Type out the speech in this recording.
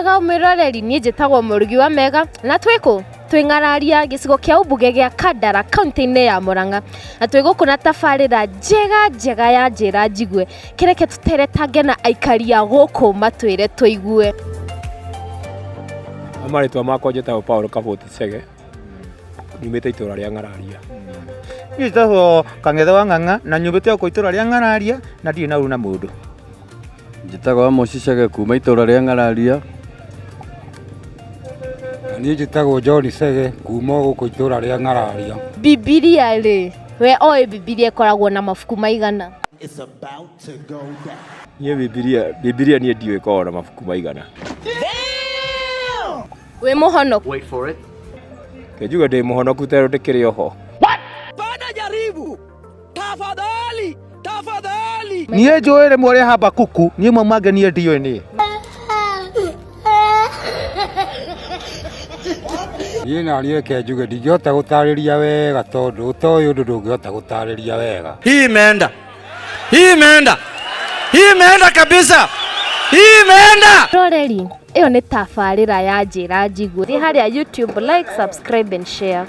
Wega mwĩroreri, niĩ njĩtagwo Mũrugi wa Mega na twĩkũ twĩ Ng'araria gĩcigo kĩa ũmbunge gĩa Kandara kaunti-inĩ ya Murang'a, na twĩ gũkũ na tabarĩra njega njega ya Njĩra Njigue. Kĩreke tũteretange na aikari a gũkũ matwĩre tũigue. Marĩtwa makwa njĩtagwo Paul Kabũti Chege, nyumĩte itũra rĩa Ng'araria. Niĩ njĩtagwo Kang'ethe wa Ng'ang'a na nyumĩte o kũu itũra rĩa Ng'araria na ndirĩ na ũru na mũndũ. Njĩtagwo Amos Chege kuma itũra rĩa Ng'araria. Na niĩ njĩtagwo John Chege kuma o gũkũ itũra rĩa Ng'araria. Bibilia rĩ, we oĩ Bibilia ĩkoragwo na mabuku maigana? Niĩ Bibilia, Bibilia niĩ ndiũĩ ĩkoragwo na mabuku maigana. Wĩ mũhonoku? Reke njuge ndĩ mũhonoku tondũ ndĩkĩrĩ o ho. Niĩ njũĩ rĩmwe rĩa Habakuku, niĩ mau mangĩ niĩ ndiũĩ niĩ. Niĩ naniĩ reke njuge ndingĩhota gũtarĩria wega tondũ ũtoĩ ũndũ ndũngĩhota gũtarĩria wega. Hii imeenda, hii imeenda, hii imeenda kabisa, hii imeenda. Roreri, ĩyo nĩ tabarĩra ya Njĩra Njigue. Thiĩ harĩa YouTube, like, subscribe and share.